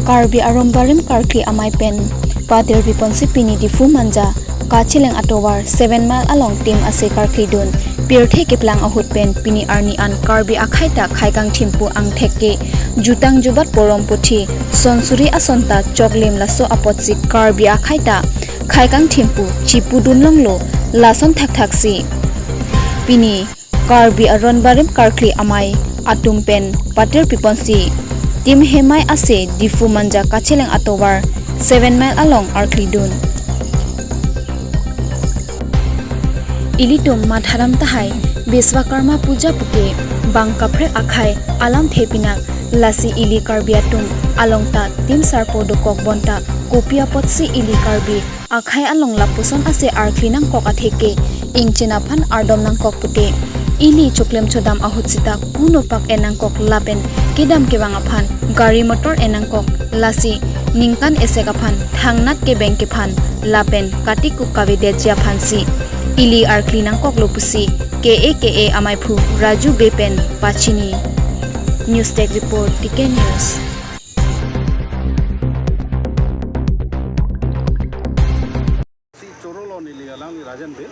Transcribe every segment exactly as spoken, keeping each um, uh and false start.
Karbi Aron Barim Karkli Amei pen patir piponsi pini Diphu Manja kacheleng atovar seven mile along tim ase karkli dun. Pirthe keplang ahut pen pini arni an Karbi akhei ta khei kangthimpu angthek ke jutang jubat porom puthi sonsuri ason ta choklim, laso apotsi Karbi akhei ta khei kangthimpu chipu dun longlo, lason thakthak si pini Karbi Aron Barim Karkli Amei atum pen patir piponsi tim hemei ase Diphu Manja kacheleng atovar seven mile along arklidun. Ilitum matharam tahai Biswakarma Puja puke bang kaprek akhei alamthe pinak, lasi ili Karbi atum along ta tim sarpo dokok bonta kopi apotsi ili Karbi akhei along lapuson ase arkli nangkok atheke ingchin aphan ardom nangkok pute ili choklem chodam ahut sita kuno pak en nangkok lapen kedam kevang aphan gari motor en nangkok, lasi ningkan esek aphan thangnat kebeng kephan lapen katikup kavedetji aphansi ili arkli nangkoklo pusi K A K A ameiphu Raju Bey pen pachini. News Desk Report, T K News. Si choro lo neli alangli Rajan Bey,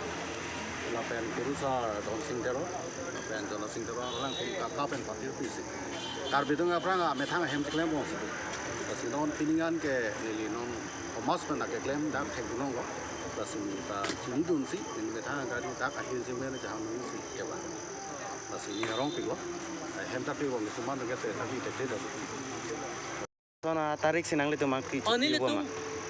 lapen kurusar Don Sing Terang, lapen Jona Sing Terang, alangtum kaka pen patir pisi Karbi atum aphrang amethang ahem keklem bom si. Lasi non pining an ke neli non Thomas pen akeklem dak thekdunlonglo. Lasi ta chinidunsi neli methang gari dak ahirjume jahang nunsi kevang. Lasi neli arong piklo. Hem ta pibom, nisuman ke se tapi tete dah. Sona tarik si nanglitum ang ki Oh, nelitum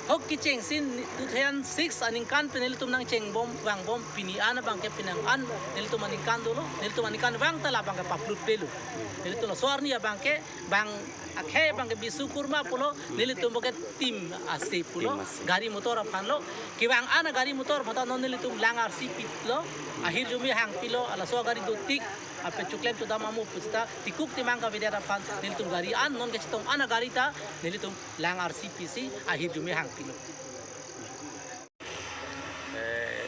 hok kecheng si ni-, two thousand six aningkan pen nelitum nangchengbom vangbom, pini an abangke penang an nelitum aningkan dolo, nelitum aningkan vang ta labangke paplut pelo. Nelitum laso arni abangke bang akhei abangke Bishu Kurma pulo, nelitum abangke tim ase pulo, Tim ase. Gari motor aphanlo, kevang an gari motor aphan ta non nelitum lang arsi pilo, ahirjume hang pilo, laso gari dotik, ape choklem chodam amo pusita tikuk timang kavedet aphan nelitum gari an non kechetong an gari ta nelitum lang arsi pisi ahirjume hang pilo. Eh,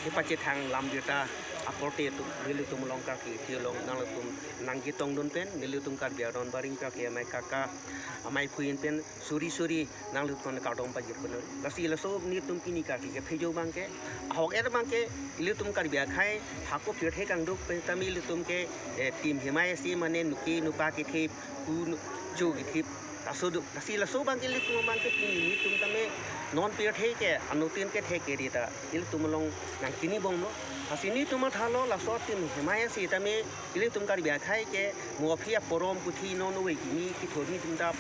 kepachethang lam birta akorte atum nelitum along Karkli thilong nanglitum nangchetongdun pen nelitum Karbi Aron Barim Karkli Amei kaka ameiphu ahin pen suri suri nanglitum kardom pajir peno. Lasi laso nelitum pini Karkli kephejo abangke, ahok er abangke, ilitum Karbi akhei hako pirthe kangduk pen tame ilitum ke, eh, tim hemei ase mane nuki nupa kethip, ku nu-, jo kethip, laso do. Lasi laso abangke ilitum abangke pini nelitum tame non pirthe ke anuttin ke thek keri ta ilitum along nangchinibomlo. Lasi nelitum mathalo laso tim hemei ase tame ilitum Karbi akhei ke mo aphi aporom puthi non ove kimi kithoni tum ta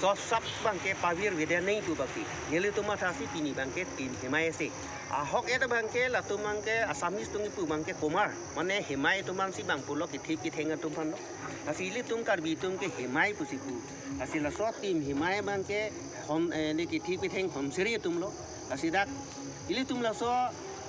sosap abangke pavirvede nangji pu baki. Nelitum mathasi pini abangke tim hemei ase. Ahok et abangke latum abangke Assamese atum kipu abangke Komar. Mane hemei atum ansi bang pulo kethip ketheng atum aphanlo. Lasi ilitum Karbi atum ke hemei pusi pu. Lasi laso tim hemei abangke hon, eh, ne kethip ketheng honseri atumlo. Lasi dak ilitum laso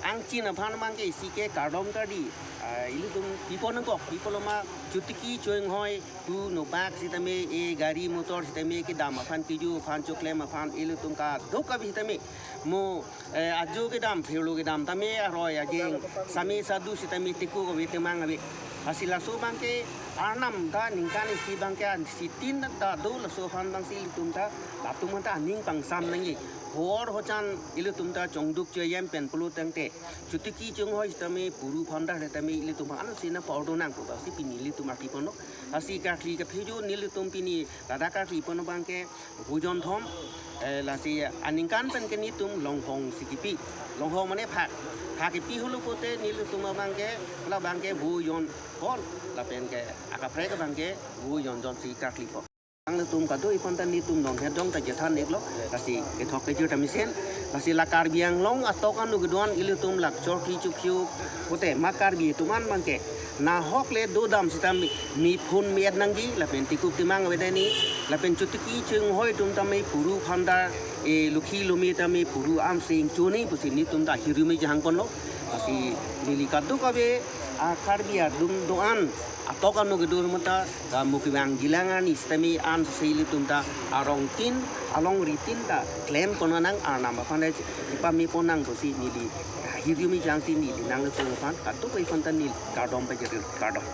angchin aphan abangke isi ke kardom kardi, ah, ilitum pipon nangkok, pipon loma chotiki choinghoi, ku nopak sitame, e gari motor sitame kedam aphan, keju aphan, choklem aphan, ilitum kadokave sitame mo, eh, ajo kedam, phirlo kedam tame aroi ajeng, same sadu sitame tiku kave temang ave. Lasi laso abangke arnam ta ningkan isi abangke an sitin ta do, laso aphan abangsi ilitum ta latum ta aning pangsam nangji. Hor hochan ilitum ta chongduk choyem pen pulo tangte chotiki choinghoi sitame puru phandar sitame ilitum ansi na paordo nang pu bangsi pini ilitum arti ponlo. Lasi Karkli kephejo nelitum pini ladak Karkli pon abangke vojon thom, eh, lasi aningkan pen ke nelitum longhong si kipi. Longhong mane phak. Phak kipi hulu pote nelitum abangke, labangke vojon hol, lapen ke akaprek abangke vojon jonsi Karkli pon. Nanglitum kadokave aphan ta nelitum non het jong ta jethan iklo, lasi kethok kejut ta mesen, lasi la Karbi Anglong atok anu kedo-an ilitum lak chorkli chukhiu, pote ma Karbi atum an abangke nahok le dodam sitame, mi phone mi et nangji, lapen tikup timang avedetji, lapen chotiki choinghoi atum tame puru phandar, e lukhi lumi tame puru amsing choni pusi nelitum ta hirjume jahang ponlo, lasi neli kadokave a Karbi atum do-an atok anu kedo mata ta mukibang jilang ani sitame ansi ilitum ta arong tin, alongri tin ta klem pon nang, arnam aphan le pame pon nang pusi neli hirjume jahang si neli nanglitum aphan kadokave aphan ta neli kardom pajir, kardom.